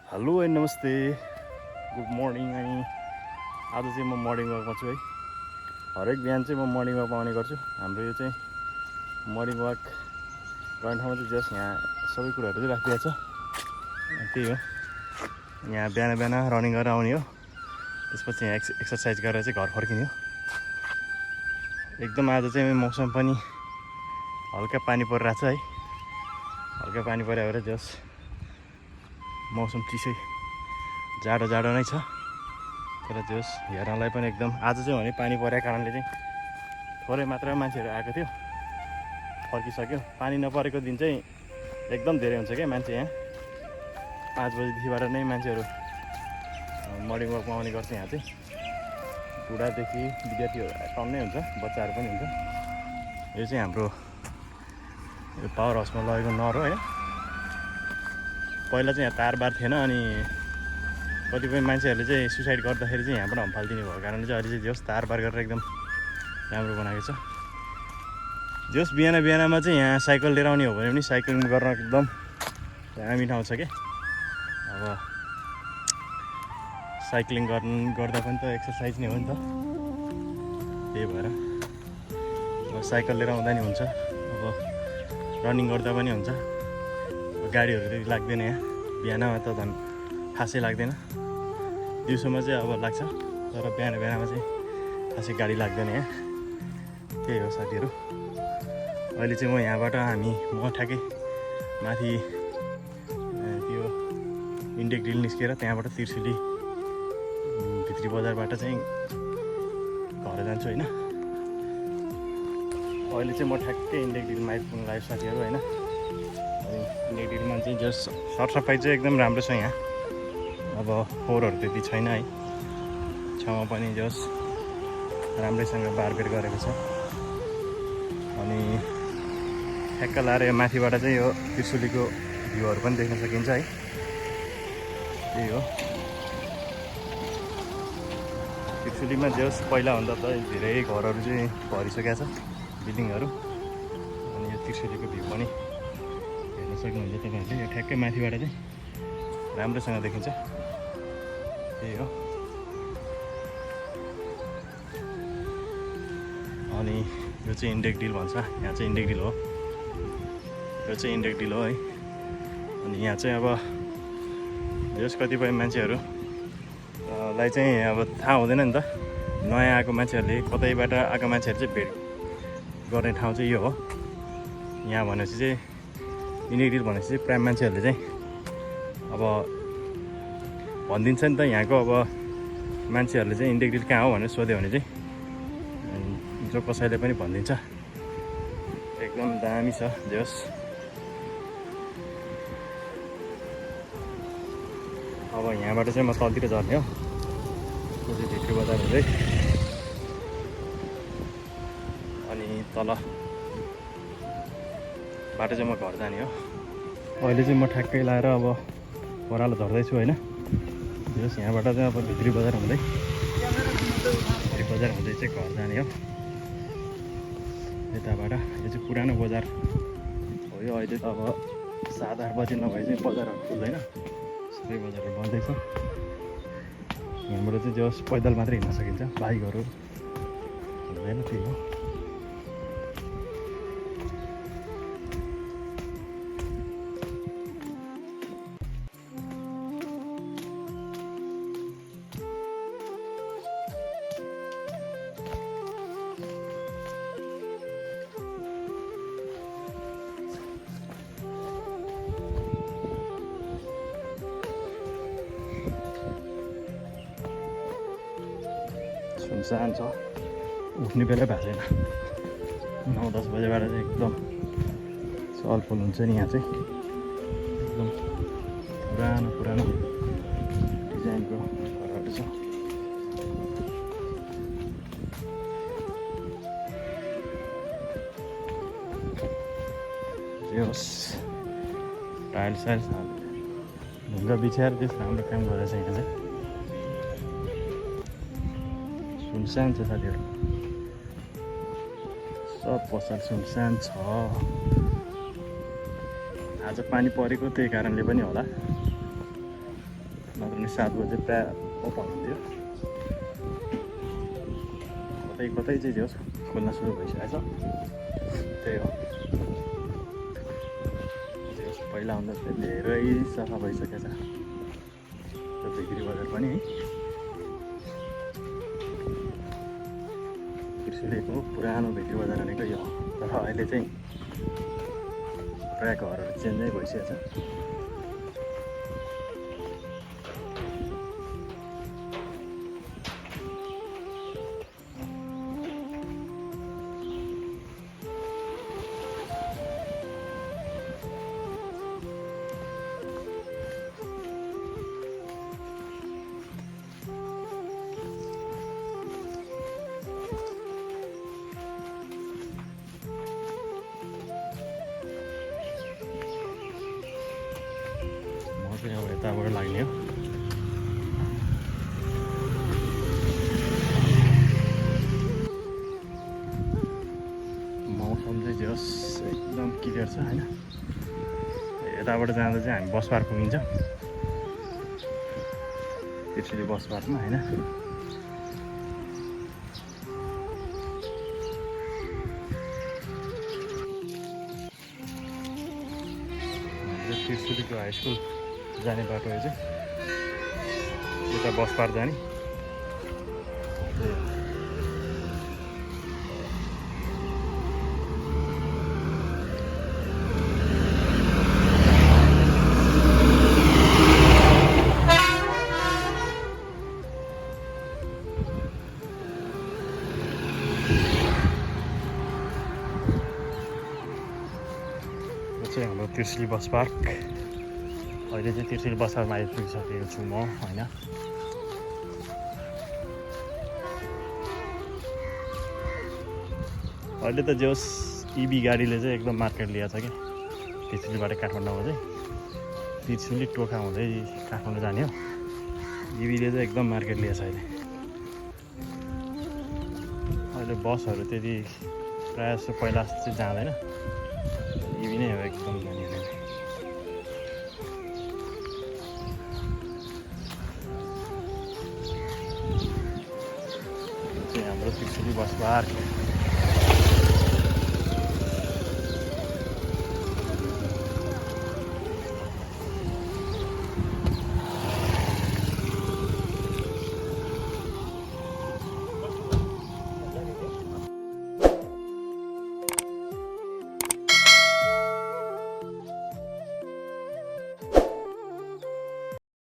Hello and नमस्ते, good morning. अनि आज चाहिँ म मर्निङ वाकमा छु है। हरेक बिहान चाहिँ म मर्निङ वाकमा आउने गर्छु। हाम्रो यो चाहिँ मर्निङ वाक गर्ने ठाउँमा चाहिँ जस्ट यहाँ सबै कुराहरू चाहिँ राखिदिएको छ। त्यही हो, यहाँ बिहान बिहान रनिङ गरेर आउने हो, त्यसपछि यहाँ एक्सर्साइज गरेर चाहिँ घर फर्किने हो। एकदम आज चाहिँ मौसम पनि हल्का पानी परिरहेको छ है। हल्का पानी पऱ्यो भएर जस्ट मौसम चिसै जाडो जाडो नै छ, तर जस हेर्नलाई पनि एकदम आज चाहिँ भने पानी परेको कारणले चाहिँ थोरै मात्रामा मान्छेहरू आएको थियो, फर्किसक्यो। पानी नपरेको दिन चाहिँ एकदम धेरै हुन्छ क्या मान्छे। यहाँ 5 बजीदेखिबाट नै मान्छेहरू मर्निङ वाकमा आउने गर्छ। यहाँ चाहिँ बुढादेखि विद्यार्थीहरू टन्नै हुन्छ, बच्चाहरू पनि हुन्छ। यो चाहिँ हाम्रो यो पावर हाउसमा लगेको नर हो होइन। पहिला चाहिँ यहाँ तारबार थिएन, अनि कतिपय मान्छेहरूले चाहिँ सुसाइड गर्दाखेरि चाहिँ यहाँबाट हम्फालिदिने भएको कारणले चाहिँ अहिले चाहिँ जस तारबार गरेर एकदम राम्रो बनाएको छ। जस बिहान बिहानमा चाहिँ यहाँ साइकल लिएर आउने हो भने पनि साइक्लिङ गर्न एकदम दामी ठाउँ छ क्या। अब साइक्लिङ गर्दा पनि त एक्सर्साइज नै हो नि त, त्यही भएर अब साइकल लिएर आउँदा नि हुन्छ, अब रनिङ गर्दा पनि हुन्छ। गाडीहरू त्यति लाग्दैन यहाँ, बिहानमा त झन् खासै लाग्दैन। दिउँसोमा चाहिँ अब लाग्छ, तर बिहान बिहानमा चाहिँ खासै गाडी लाग्दैन यहाँ। त्यही हो साथीहरू। अहिले चाहिँ म ठ्याक्कै माथि त्यो इन्डेक डिल निस्केर त्यहाँबाट त्रिशुली भित्री बजारबाट चाहिँ घर जान्छु होइन। अहिले चाहिँ म ठ्याक्कै इन्डेक डिलमा आइपुग्नु लाग्यो साथीहरू होइन। इन्डेक डिलमा चाहिँ जस्ट सरसफाइ चाहिँ एकदम राम्रो छ यहाँ। अब फोहोरहरू त्यति छैन है, छेउमा पनि जस्ट राम्रैसँग बारबेर गरेको छ। अनि ठ्याक्क लाएर माथिबाट चाहिँ यो त्रिशुलीको भ्यूहरू पनि देख्न सकिन्छ है। त्यही हो, त्रिशुलीमा जस्ट पहिलाभन्दा त धेरै घरहरू चाहिँ भरिसकेको छ, बिल्डिङहरू। अनि यो त्रिशुलीको भ्यू पनि हेर्न सक्नुहुन्छ तपाईँहरूले। यो ठ्याक्कै माथिबाट चाहिँ राम्रोसँग देखिन्छ। त्यही हो। अनि यो चाहिँ इन्डेक डिल भन्छ, यहाँ चाहिँ इन्डेक डिल हो, यो चाहिँ इन्डेक डिल हो है। अनि यहाँ चाहिँ अब जस कतिपय मान्छेहरूलाई चाहिँ अब थाहा हुँदैन नि त, नयाँ आएको मान्छेहरूले, कतैबाट आएको मान्छेहरू चाहिँ भेट गर्ने ठाउँ चाहिँ यो हो। यहाँ भनेपछि चाहिँ इन्डेक डिल भनेपछि चाहिँ प्रायः मान्छेहरूले चाहिँ अब भनिदिन्छ नि त, यहाँको अब मान्छेहरूले चाहिँ इन्डेक डिल कहाँ हो भनेर सोध्यो भने चाहिँ जो कसैले पनि भनिदिन्छ। एकदम दामी छ जस। अब यहाँबाट चाहिँ म तलतिर झर्ने हो, त्यो चाहिँ भित्री बजार हुँदै अनि तल बाटो चाहिँ म घर जाने हो। अहिले चाहिँ म ठ्याक्कै लाएर अब ओह्रालो झर्दैछु होइन। जस यहाँबाट चाहिँ अब भित्री बजार हुँदै चाहिँ घर जाने हो यताबाट। यो चाहिँ पुरानो बजार हो यो। अहिले त अब 7-8 बजी नभए चाहिँ बजारहरू खुल्दैन, सबै बजारहरू बन्दै छ। यहाँबाट चाहिँ जस पैदल मात्रै हिँड्न सकिन्छ, बाइकहरू हुँदैन। त्यही हो। सुनसान छ, उठ्ने बेलै भएको छैन। 9-10 बजेबाट चाहिँ एकदम चहलपहल हुन्छ नि। यहाँ चाहिँ एकदम पुरानो पुरानो डिजाइनको घरहरू छ। होस् टाइल्स ढुङ्गा बिछाएर त्यस राम्रो काम गरेछ। यहाँ चाहिँ सुनसान छ साथीहरू, सब पसल सुनसान छ। आज पानी परेको त्यही कारणले पनि होला। नत्र नि 7 बजे प्रायः ओपन हुन्थ्यो। कतै कतै चाहिँ जे होस् खोल्न सुरु भइसकेछ। त्यही हो, पहिला भन्दा चाहिँ धेरै सफा भइसकेछ त्यो बिक्री बजार पनि है। त्रिशुलीको पुरानो बिक्री बजार भनेको यो हो, तर अहिले चाहिँ प्रायः घरहरू चेन्जै भइसकेछ। अब यताबाट लाग्ने हो। मौसम चाहिँ जे होस् एकदम क्लियर छ होइन। यताबाट जाँदा चाहिँ हामी बस पार्क पुगिन्छ, त्रिशुली बस पार्कमा होइन। त्रिशुलीको हाई स्कुल जाने बाटो यो चाहिँ, यता बस पार्क जाने। यो चाहिँ हाम्रो त्रिशुली बस पार्क। अहिले चाहिँ त्रिशुली बस पार्कमा आइपुगिसकेको छु म होइन। अहिले त जोस् इभी गाडीले चाहिँ एकदम मार्केट लिएको छ कि त्रिशुलीबाट काठमाडौँमा चाहिँ, त्रिशुली टोखा हुँदै काठमाडौँ जाने हो। इभीले चाहिँ एकदम मार्केट लिएको छ अहिले। अहिले बसहरू त्यति प्रायः जस्तो पहिला जस्तो चाहिँ जाँदैन, इभी नै हो एकदम जाने। हाम्रो त्रिशुली बस पार्क।